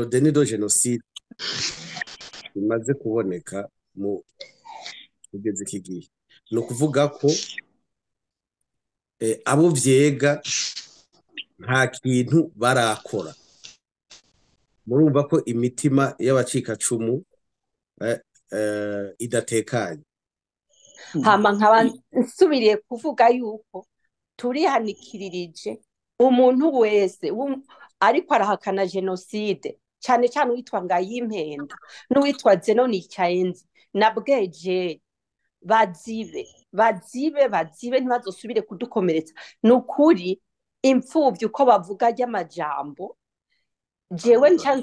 Le déni de génocide imaze kuboneka mu kugeza iki gihe, ni ukuvuga ko abo vyega nta kintu barakora. Murumva ko imitima y'abacikacumu idatekanye. Hama nkaba nsubiriye kuvuga yuko turihanikirije umuntu wese ariko arahakana jenoside, cyane cyane uwitwa Ngayimpenda n'uwitwa Zenoni Cyaenzi na Bwejeri. Bazibe, bazibe, bazibe, ntibazosubire kudukomeretsa. Ni ukuri, imfuvyi uko bavuga ry'amajambo, jewe nca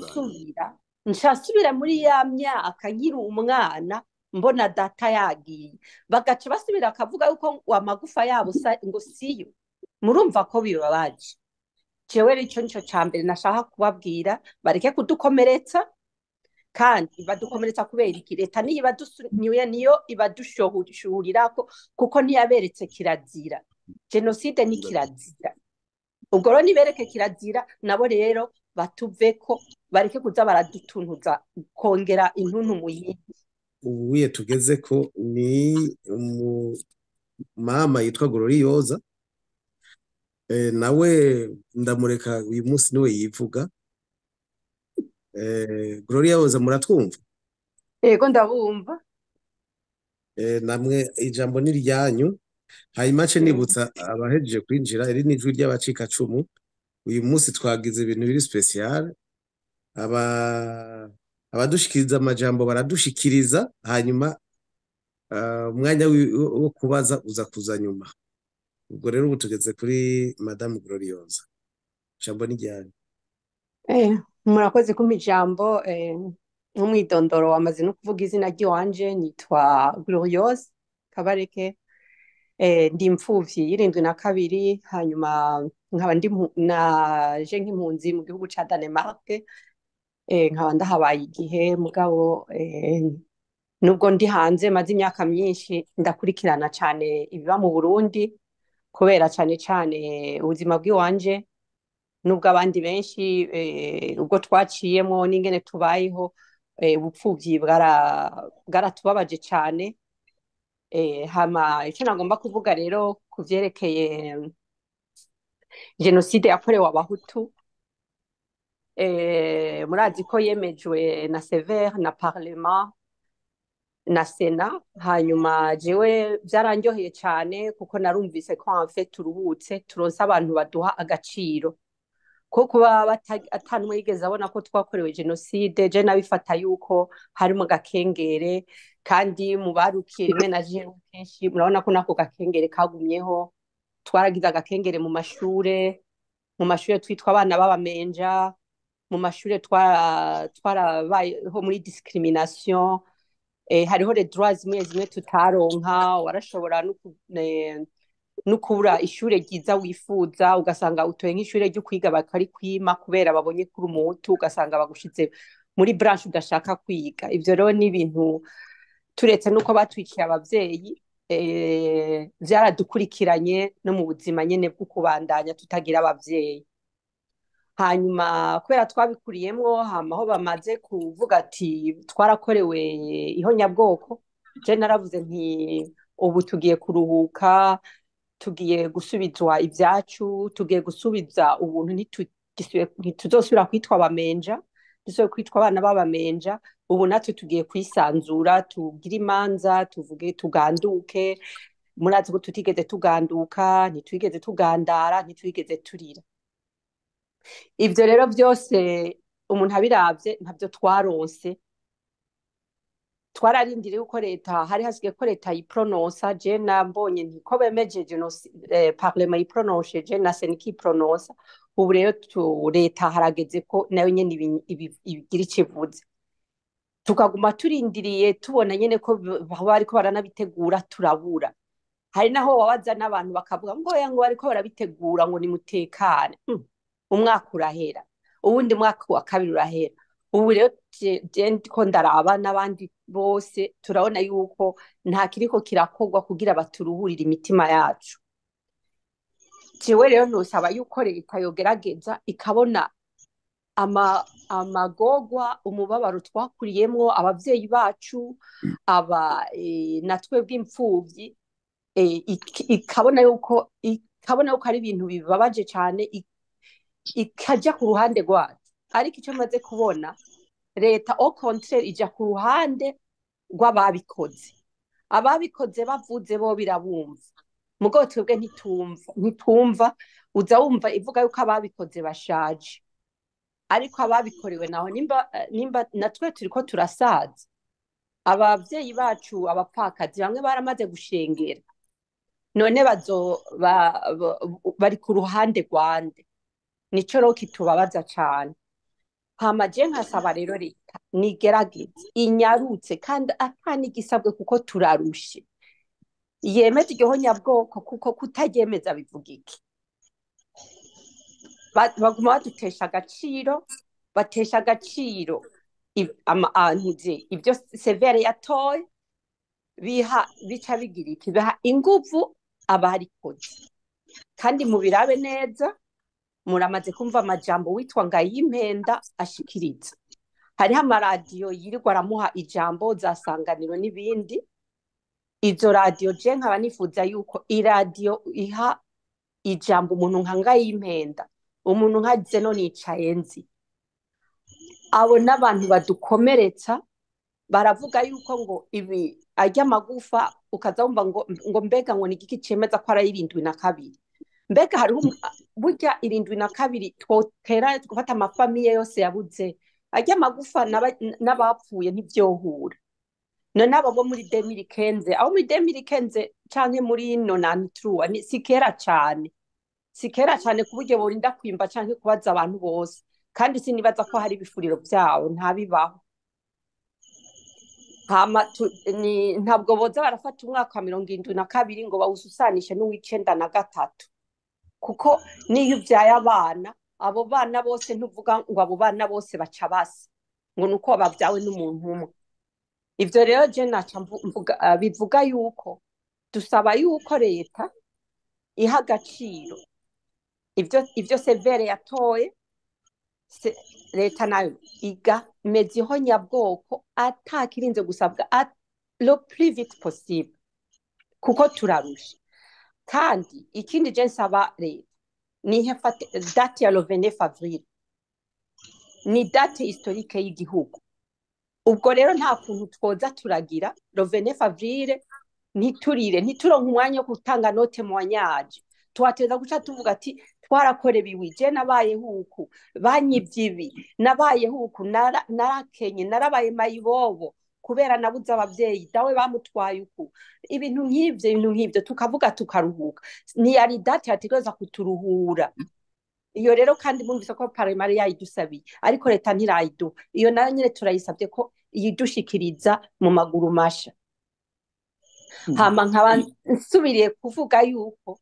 nsubira muri ya myaka nkiri umwana, mbona data yagiye, bagaca basubira akavuga yuko amagufa yabo ngo siyo. Murumva ko bibabaje. Jewe rero ico nico ca mbere nashaka kubabwira: bareke kudukomeretsa. Kandi badukomeretsa kubera iki? Leta niyo ibadusunyuye, niyo ibadushuhurirako, kuko ntiyaberetse kirazira. Jenoside ni kirazira. Ubwo rero nibereke kirazira nabo rero batuveko, bareke kuza baradutuntuza, kongera intuntu mu yindi. Ubuye tugeze ko ni mama yitwa Glorioza, nawe ndamureka uyu munsi niwe yivuga. Glorioza, muratwumva? Yego, ndabumva. Namwe ijambo ni ryanyu. Hanyuma nce nibutsa abahejeje kwinjira, iri ni Ijwi ry'Abacikacumu. Uyu munsi twagize ibintu biri spécial. Abadushikiriza amajambo baradushikiriza, hanyuma umwanya wo kubaza uza kuza nyuma. Ubwo rero ubu tugeze kuri Madamu Glorioza, ijambo ni ryanyu. Murakoze kumpa ijambo. Nk'umwidondoro wamaze no kuvuga izina ry'iwanje, nitwa Gloriose Kabareke. Ndi imfuvyi y'72, hanyuma nkaba ndi naje nk'impunzi mu gihugu ca Danemark. Nkaba ndahabaye igihe, mugabo nubwo ndi hanze maze imyaka myinshi, ndakurikirana cane ibiba mu Burundi, kubera cane cane ubuzima bw'iwanje nubwo abandi benshi, ubwo twaciyemwo n'ingene tubayeho, ubupfuvyi bwaratubabaje cane. Hama ico nagomba kuvuga rero ku vyerekeye jenoside yakorewe Abahutu, murazi ko yemejwe na CVR, na Parlement, na Sena. Hanyuma jewe vyaranryoheye cane, kuko narumvise ko en fait turuhutse, turonse abantu baduha agaciro ko kuba atanumwe yigeze abona ko twakorewe jenoside. Je nabifata yuko harimo gakengere, kandi mu barukiye rimwe na jewe kenshi murabona ko nako gakengere kagumyeho. Twaragize agakengere mu mashure. Mu mashure twitwa abana b'abamenja. Mu mashure twarabayeho muri discrimination. Hariho les droits zimwe zimwe tutaronka. Warashobora no kubura ishure ryiza wifuza, ugasanga utoye nk'ishure ryo kwiga bakarikwima kubera babonye kuri Umuhutu, ugasanga bagushize muri branche udashaka kwiga. Ivyo rero ni ibintu, turetse nuko batwiciye abavyeyi, vyaradukurikiranye no mu buzima nyene bwo kubandanya tutagira abavyeyi. Hanyuma kubera twabikuriyemwo, hama aho bamaze kuvuga ati twarakorewe ihonyabwoko, je naravuze nti ubu tugiye kuruhuka, tugiye gusubizwa ibyacu, tugiye gusubiza ubuntu, ntituzosubira kwitwa abamenja, ntituzosubira kwitwa abana b'abamenja. Ubu natwe tugiye kwisanzura, tugire imanza, tuvuge, tuganduke. Murazi ko tutigeze tuganduka, ntitwigeze tugandara, ntitwigeze turira. Ivyo rero byose umuntu abiravye, ntabyo twaronse. Twararindiriye yuko leta, hari hasigaye ko leta yiprononsa. Je nambonye nti ko bemeje parlement yiprononsheje na sena ikiprononsa, ubu rero leta harageze ko nayo nyene ibigira ico ivuze. Tukaguma turindiriye, tubona nyene ko bariko baranabitegura, turabura. Hari naho wabaza n'abantu bakavuga ngo oya, ngo bariko barabitegura, ngo nimutekane. Umwaka urahera, uwundi mwaka wa kabiri urahera. Ubu rero je ndiko ndaraba n'abandi bose, turabona yuko nta kiriko kirakorwa kugira baturuhurire imitima yacu. Jewe rero nosaba yuko leta yogerageza ikabona Amagogwa, umubabaro twakuriyemwo, abavyeyi bacu, aba na twebwe imfuvyi, ikabona yuko ari ibintu bibabaje cane, ikaja ku ruhande rwacu. Ariko ico maze kubona, leta au contraire ija ku ruhande rw'ababikoze. Ababikoze bavuze, bo birabumva, mugabo twebwe ntitumva, ntitumva. Uza wumva ivuga yuko ababikoze bashaje, ariko ababikorewe naho, nimba natwe turiko turasaza, abavyeyi bacu, abapfakazi bamwe baramaze gushengera, none bazo bari ku ruhande rwande? Nico rero kitubabaza cane. Hama je nkasaba rero leta nigerageze inyarutse, kandi ata n'igisabwe, kuko turarushe, yemeze iryo honyabwoko, kuko kutaryemeza bivuga iki? Baguma badutesha agaciro, batesha agaciro ntuze ibyo CVR yatoye, biha bica bigira iki? Biha inguvu abarikoze. Kandi mubirabe neza, muramaze kumva amajambo witwa Ngayimpenda ashikiriza. Hariho amaradiyo yirirwa aramuha ijambo, za Sanganiro n'ibindi. Izo radiyo, je nkaba nifuza yuko iradiyo iha ijambo umuntu nka Ngayimpenda, umuntu nka Zeno Nicayenzi, abo n'abantu badukomeretsa. Baravuga yuko ngo ibi arya amagufa, ukaza wumva ngo mbega ngo ni igiki cemeza ko ari 72? Mbega hariho burya 72 twotera tugafata ama familles yose yabuze arya amagufa n'abapfuye, ntivyohura. None abo bo muri 2015, abo muri 2015 canke muri 93, ni si kera cane, si kera cane ku buryo borinda kwimba canke kubaza abantu bose. Kandi sinibaza ko hari ibifuriro vyabo, ntabibaho. Hama ntabwo boza barafata umwaka wa 72 ngo bawususanishe n'uw'93, kuko niyo uvyaye abana, abo bana bose, ntuvuga ngo abo bana bose baca basa, ngo nuko bavyawe n'umuntu umwe. Ivyo rero je naca mvuga, bivuga yuko dusaba yuko leta iha agaciro ivyo CVR yatoye, leta nayo igameza ihonyabwoko atakirinze gusabwa, le plus vite possible, kuko turarusha. Kandi ikindi je nsaba leta, nihe fate date ya le 29 avril, ni date historique y'igihugu. Ubwo rero nta kuntu twoza turagira le 29 avril ntiturire, ntituronke umwanya wo gutanga nos témoignages. Twateza guca tuvuga ati twarakorewe ibi, je nabayeho uku, banyivye ibi, nabayeho uku, narakenye, narabaye mayibobo kubera nabuze abavyeyi, dawe bamutwaye uku, ibintu nk'ivyo, ibintu nk'ivyo, tukavuga tukaruhuka. Ni yari date yategerezwa kuturuhura iyo rero. Kandi mumvise ko parlement yayidusabiye, ariko leta ntirayiduha. Iyo nayo nyene turayisabye ko iyidushikiriza mu maguru masha. Hama nkaba nsubiriye kuvuga yuko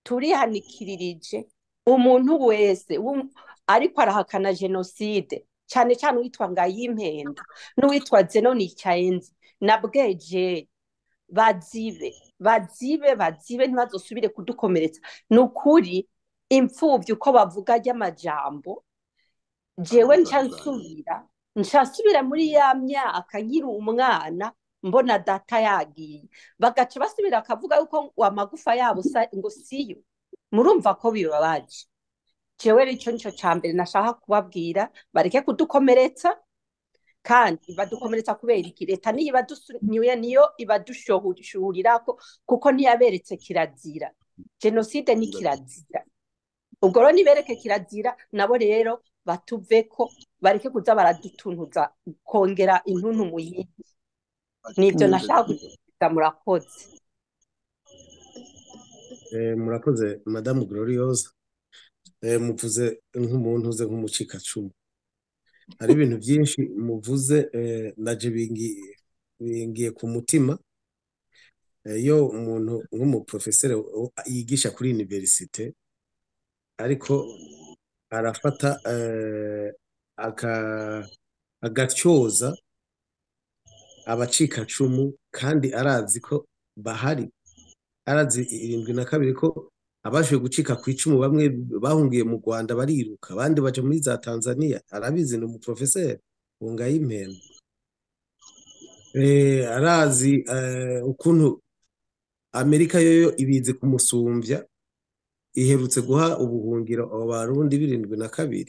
turihanikirije umuntu wese ariko arahakana jenoside, cane cane uwitwa Ngayimpenda n'uwitwa Zeno Nicayenzi na Bwejeri. Bazibe, bazibe, bazibe, ntibazosubire kudukomeretsa. Ni ukuri, imfuvyi uko bavuga ry'amajambo, jewe nca nsubira muri ya myaka nkiri umwana, mbona data yagiye, bagaca basubira bakavuga yuko amagufa yabo ngo siyo. Murumva ko bibabaje. Jewe rero ico nico ca mbere nashaka kubabwira: bareke kudukomeretsa. Kandi badukomeretsa kubera iki? Leta niyo ibadusunyuye, niyo ibadushuhurirako, kuko ntiyaberetse kirazira. Jenoside ni kirazira. Ubwo rero nibereke kirazira nabo rero batuveko, bareke kuza baradutuntuza, kongera intuntu mu yindi. Nivyo nashaka gushikiriza, murakoze. Murakoze Madamu Gloriosa. Muvuze nk'umuntu uze nk'umucikacumu. Hari ibintu byinshi muvuze, naje bingiye ku mutima. Iyo umuntu nk'umuprofeseri yigisha kuri université, ariko arafata agatyoza abacikacumu, kandi arazi ko bahari, arazi 72 ko Abashoboye gucika ku icumu bamwe bahungiye mu Rwanda bariruka, abandi baja muri za Tanzania. Arabizi, ni umuprofeseri Ngayimpembe. Arazi ukuntu Amerika yoyo ibizi kumusumbya, iherutse guha ubuhungiro abo Barundi 72.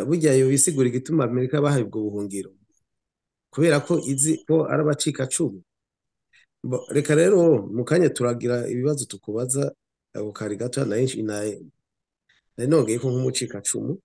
Burya yo bisigura igituma Amerika bahaye ubwo buhungiro, kubera ko izi ko ari abacikacumu. Reka rero mu kanya turagira ibibazo tukubaza. Ako kari gato, nari nongeye ko nk'umucikacumu.